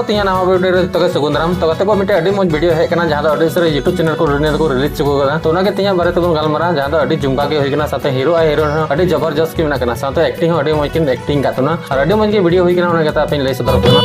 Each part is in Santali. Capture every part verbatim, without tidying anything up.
ᱛᱤᱧᱟ ᱱᱟᱣᱟ video ᱨᱮ ᱡᱚᱛᱚ ᱜᱮ ᱥᱟᱹᱜᱩᱱ ᱫᱟᱨᱟᱢ᱾ ᱛᱚ ᱜᱟᱛᱮ ᱠᱚ, ᱢᱤᱫᱴᱮᱱ ᱟᱹᱰᱤ ᱢᱚᱡᱽ video ᱦᱮᱡ ᱠᱟᱱᱟ, ᱡᱟᱦᱟᱸ ᱫᱚ ᱟᱹᱰᱤ ᱩᱥᱟᱹᱨᱟ YouTube channel ᱠᱚ ᱨᱮ ᱱᱤᱭᱟᱹ ᱫᱚᱠᱚ release ᱪᱩᱠᱟᱹᱣ ᱠᱟᱫᱟ᱾ ᱛᱚ ᱚᱱᱟᱜᱮ ᱛᱤᱧᱟ ᱵᱟᱨᱮ ᱛᱮᱵᱚᱱ ᱜᱟᱞᱢᱟᱨᱟᱣᱟ, ᱡᱟᱦᱟᱸ ᱫᱚ ᱟᱹᱰᱤ ᱡᱚᱢᱠᱟᱣ ᱜᱮ ᱦᱩᱭ ᱠᱟᱱᱟ, ᱥᱟᱶᱛᱮ hero ᱟᱨ heroine ᱦᱚᱸ ᱟᱹᱰᱤ ᱡᱚᱵᱚᱨᱡᱚᱥ ᱜᱮ ᱢᱮᱱᱟᱜ ᱠᱟᱱᱟ, ᱥᱟᱶᱛᱮ acting ᱦᱚᱸ ᱟᱹᱰᱤ ᱢᱚᱡᱽ ᱠᱤᱱ acting ᱠᱟᱜ ᱛᱟᱵᱚᱱᱟ ᱟᱨ ᱟᱹᱰᱤ ᱢᱚᱡᱽ ᱜᱮ video ᱦᱩᱭ ᱠᱟᱱᱟ, ᱚᱱᱟ ᱜᱮ ᱟᱯᱮᱧ ᱞᱟᱹᱭ ᱥᱚᱫᱚᱨ ᱠᱟᱱᱟ᱾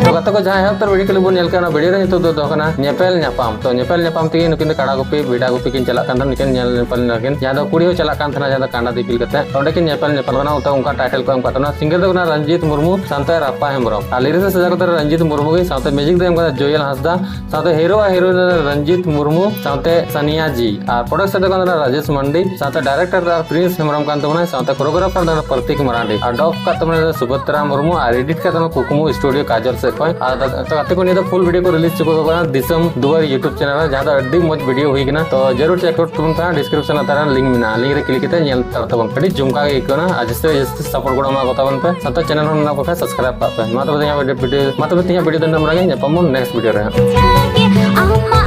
ᱛᱚ ᱜᱟᱛᱮ ᱠᱚ, ᱡᱟᱦᱟᱸ ᱮᱦᱚᱵ ᱩᱛᱟᱹᱨ video clip ᱵᱚᱱ ᱧᱮᱞ ᱠᱟᱜᱼᱟ, ᱚᱱᱟ video ᱨᱮ ᱱᱤᱛᱚᱜ ᱫᱚ ᱫᱚᱦᱚ ᱠᱟᱱᱟ ᱧᱮᱯᱮᱞ ᱧᱟᱯᱟᱢ᱾ ᱛᱚ ᱧᱮᱯᱮᱞ ᱧᱟᱯᱟᱢ ᱛᱮᱜᱮ ᱱᱩᱠᱤᱱ ᱫᱚ ᱠᱟᱲᱟ ᱜᱩᱯᱤ ᱵᱷᱮᱰᱟ ᱜᱩᱯᱤ ᱠᱤᱱ ᱪᱟᱞᱟᱜ ᱠᱟᱱ ᱛᱟᱦᱮᱸᱱᱟ, ᱱᱩᱠᱤᱱ ᱧᱮᱞ ᱧᱮᱯᱮᱞ ᱱᱟᱠᱤᱱ, ᱡᱟᱦᱟᱸ ᱫᱚ ᱠᱩᱲᱤ ᱦᱚᱸ ᱪᱟᱞᱟᱜ ᱠᱟᱱ ᱛᱟᱦᱮᱸᱱᱟ, ᱡᱟᱦᱟᱸ ᱫᱚ ᱠᱟᱸᱰᱟ ᱫᱤᱯᱤᱞ ᱠᱟᱛᱮ ᱚᱸᱰᱮ ᱠᱤᱱ ᱧᱮᱯᱮᱞ ᱧᱟᱯᱟᱢ ᱠᱟᱱᱟ᱾ ᱚᱱᱠᱟ title ᱠᱚ ᱮᱢ ᱠᱟᱜ ᱛᱟᱦᱮᱸᱱᱟ, singer ᱫᱚ ᱠᱟᱱᱟ ᱨᱚᱧᱡᱤᱛ ᱢᱩᱨᱢᱩ ᱥᱟᱶᱛᱮ ᱨᱟᱯᱟ ᱦᱮᱢᱵᱨᱚᱢ, ᱟᱨ lyrics ᱥᱟᱡᱟᱣ ᱠᱟᱛᱮ ᱨᱚᱧᱡᱤᱛ ᱢᱩᱨᱢᱩ ᱜᱮ, ᱥᱟᱶᱛᱮ music ᱫᱚ ᱮᱢ ᱠᱟᱫᱟ ᱡᱳᱭᱮᱞ ᱦᱟᱸᱥᱫᱟ, ᱥᱟᱶᱛᱮ hero ᱟᱨ heroine ᱫᱚ ᱨᱚᱧᱡᱤᱛ ᱢᱩᱨᱢᱩ ᱥᱟᱶᱛᱮ ᱥᱟᱱᱤᱭᱟ ᱡᱤ, ᱟᱨ production ᱫᱚ ᱠᱟᱱ ᱛᱟᱦᱮᱸᱱᱟ ᱨᱟᱡᱮᱥ ᱢᱟᱱᱰᱤ, ᱥᱟᱶᱛᱮ director ᱫᱚ ᱯᱨᱤᱱᱥ ᱦᱮᱢᱵᱨᱚᱢ ᱠᱟᱱ ᱛᱟᱵᱚᱱᱟᱭ, ᱥᱟᱶᱛᱮ choreographer ᱫᱚ ᱠᱟᱱᱟ ᱯᱨᱚᱛᱤᱠ ᱢᱟᱨᱟᱱᱰᱤ, ᱟᱨ dub ᱠᱟᱜ ᱛᱟᱵᱚᱱᱟ ᱥᱩᱵᱷᱚᱫᱨᱟ ᱢᱩᱨᱢᱩ, ᱟᱨ edit ᱠᱟᱜ ᱛᱟᱵᱚᱱᱟ ᱠᱩᱠᱢᱩ studio ᱠᱟᱡᱚᱞ ᱥᱮᱫ ᱠᱷᱚᱱ᱾ ᱟᱨ ᱫᱟ-, ᱛᱚ ᱜᱟᱛᱮ ᱠᱚ, ᱱᱤᱭᱟᱹ ᱫᱚ full video ᱠᱚ release ᱪᱩᱠᱟᱹᱣ ᱠᱟᱱᱟ ᱫᱤᱥᱚᱢ ᱫᱩᱣᱟᱹᱨ YouTube channel ᱨᱮ, ᱡᱟᱦᱟᱸ ᱫᱚ ᱟᱹᱰᱤ ᱢᱚᱡᱽ video ᱦᱩᱭ ᱠᱟᱱᱟ᱾ ᱛᱚ ᱡᱟᱹᱨᱩᱲ check out ᱛᱟᱵᱚᱱ ᱯᱮ, description ᱞᱟᱛᱟᱨ ᱨᱮ link ᱢᱮᱱᱟᱜᱼᱟ, link ᱨᱮ click ᱠᱟᱛᱮ ᱧᱮᱞ ᱦᱟᱛᱟᱲ ᱛᱟᱵᱚᱱ ᱯᱮ᱾ ᱟᱹᱰᱤ ᱡᱚᱢᱠᱟᱣ ᱜᱮ ᱟᱹᱭᱠᱟᱹᱣ ᱮᱱᱟ, ᱟᱨ ᱡᱟᱹᱥᱛᱤ ᱡᱟᱹᱥᱛᱤ support ᱜᱚᱲᱚ ᱮᱢᱟ ᱠᱚ ᱛᱟᱵᱚᱱ ᱯᱮ, ᱥᱟᱶᱛᱮ channel ᱦᱚᱸ ᱢᱮᱱᱟᱜ ᱠᱚ ᱠᱷᱟᱱ subscribe ᱠᱟᱜ ᱯᱮ᱾ ᱢᱟ ᱛᱚᱵᱮ ᱛᱮᱦᱮᱧᱟᱜ video, ᱢᱟ ᱛᱚᱵᱮ ᱛᱮᱦᱮᱧᱟᱜ video ᱫᱚ ᱱᱤᱱᱟᱹᱜ ᱵᱟᱲᱟ ᱜᱮ, ᱧᱟᱯᱟᱢ ᱵᱚᱱ next video ᱨᱮ ᱦᱟᱸᱜ᱾ ᱟᱢᱟᱜ